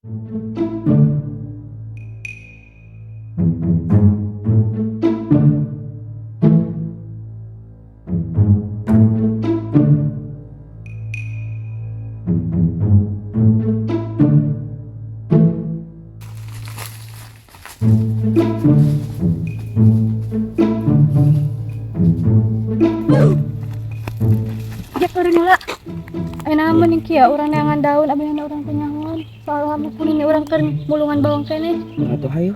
Ya turun lah. Ayeuna mah ning kieu urang neangan daun abehna urang teh nyahoan. Soalna mah ini urang keur mulungan bawang keneh. Atuh hayu.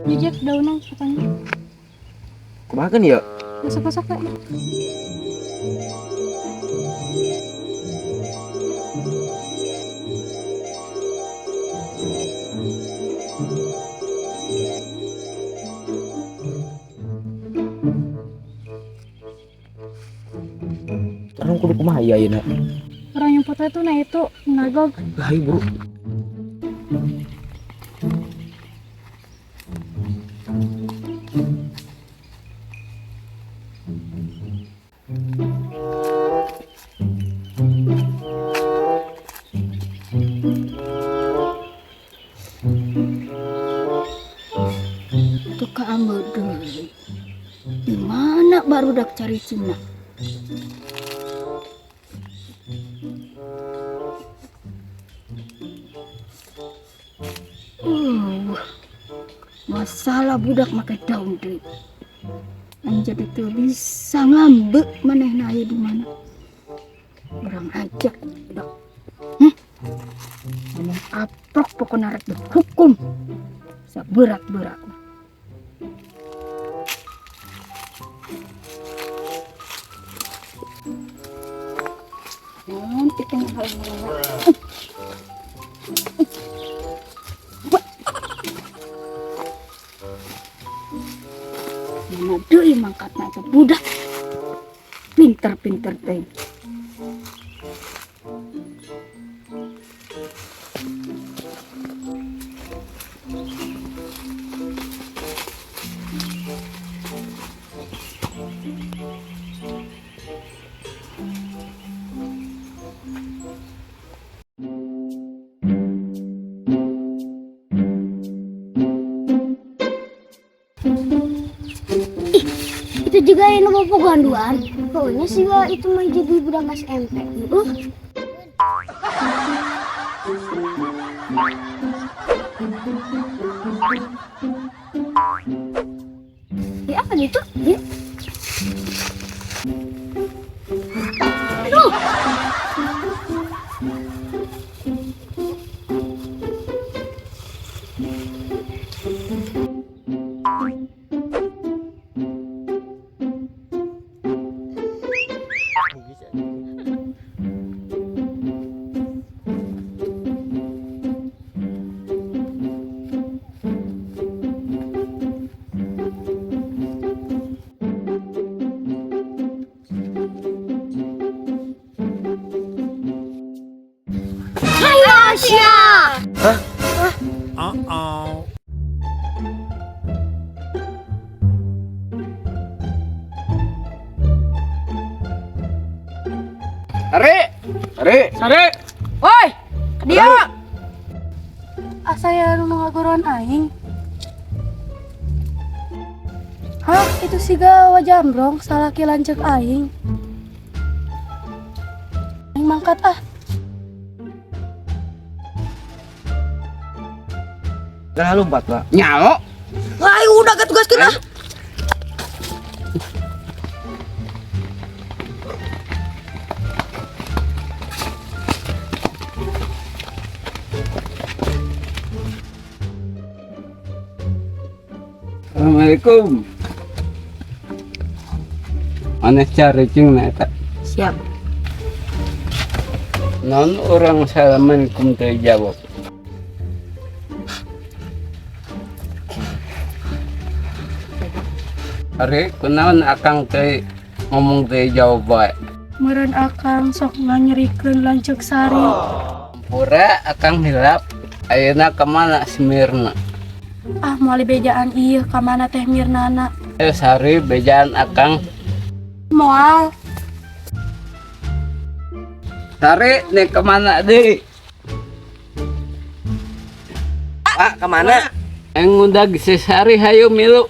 Jejak daunan katanya. Kumaha keun ieu? Masuk-masuk Kak. Urang kudu kumaha ieu ayeuna? Orang yang foto itu nah itu nagog. Lah hayu buru. Tuh kamu deui. Di mana barudak cari Cina? Masalah budak make daun deui. Aing jadi teu bisa ngambek manehna aya di mana. Urang ajak budak. Ngomong aprok pokona rek dihukum. Saberat-berat. Nanti kena hal mana deui mangkatna eta budak. Pinter-pinter teh. Itu juga yang mau ganduan. Pokoknya sih Wak, itu mah jadi budak SMP. Ya apa gitu? Ya. Aduh. Hah? Uh-oh. Are! Are! Sare. Woi, dia. Asa ya nu ngaguruan aing. Hah, itu siga wajambrong salaki lanceuk aing. Aing mangkat ah. Jangan lompat, Pak. Nyalo. Wah, udah gak tugas kita. Assalamualaikum. Maneh cari cing na eta. Siap. Non orang salaman kum teu jawab. Ari kunaon akang teh ngomong teu jawab bae. Meureun akang sok nganyerikeun lanceuk Sari. Hampura akang hilap. Ayeuna kemana si Mirna? Ah, moal bejaan ieu ka mana Teh Mirnana. Eh Sari bejaan akang. Moal. Sari nih kemana deui? Pak, kemana? Yang ngudag si Sari hayu milu.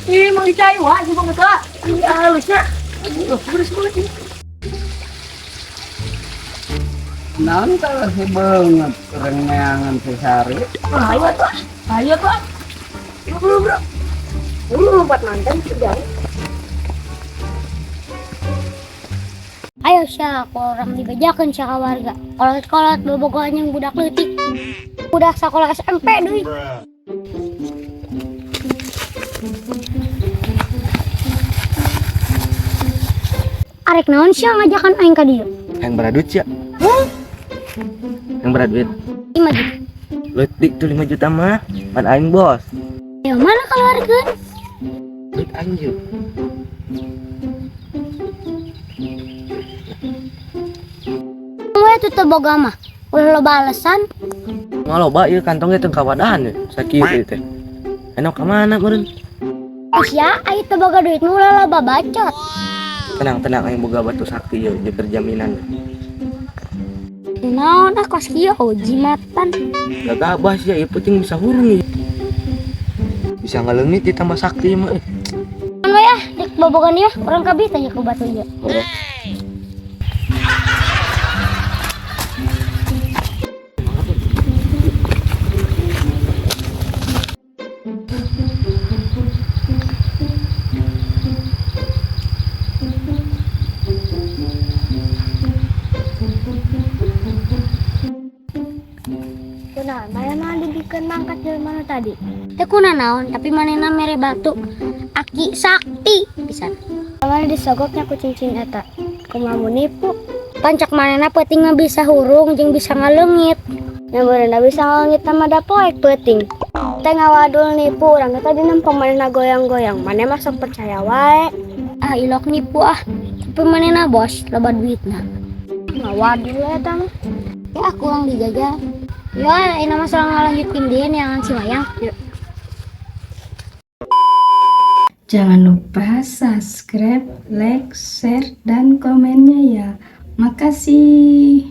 Ih, mau dicai wah, sih bang tua. Ih, halusnya. Terus banget ini. Naon kalau si banget urang neangan si Sari. Ayo tuh, ayo tuh. Bro, bro. Lu lompat mantan sudah. Ayo sia, ku urang dibejakeun sia ka warga. Kolot-kolot bobogohan yang budak leutik. Budak sekolah SMP deui. Arek naon sia ngajakan aing ka dieu? Yang beradut ya? Yang beradut. 5 juta. Leutik tuh 5 juta mah. Pan aing bos. Ya mana keluarga? Duit aing yeuh. We tuh teu boga mah. Ulah loba alasan. Moal loba ieu kantong ge teu kawadahan ye. Sakieu ieu teh. Enak ka mana meureun? Sia, aing teu boga duit mah ulah loba bacot. Tenang, tenang aing boga batu sakti ieu jeung jaminan. Naon ah kos kieu oh jimatan. Gagabah sia ieu penting bisa hurung ieu. Bisa ngaleungit ditambah sakti mah. Kan we ah, dek bobogan ieu urang kabeh tanya ku batu ieu. Oh. Kunaon mana mah dibikin mangkat jelema nu tadi. Teu kuna naon, tapi manehna mere batu aki sakti pisan. Mana disogoknya ku cincin eta. Kumaha mun nipu? Pancak manehna peuting mah bisa hurung jeung bisa ngaleungit. Nya meureunna bisa ngaleungit mah da poek peuting. Teh ngawadul nipu urang teh tadi nempo manehna goyang-goyang. Maneh mah sok percaya wae. Ah ilok nipu ah. Tapi manehna bos loba duitna. Ngawadul eta mah. Ya aku urang dijajah. Ya, ini masalah ngalanjutkin dia nih yang si Mayang. Yuk. Jangan lupa subscribe, like, share, dan komennya ya. Makasih.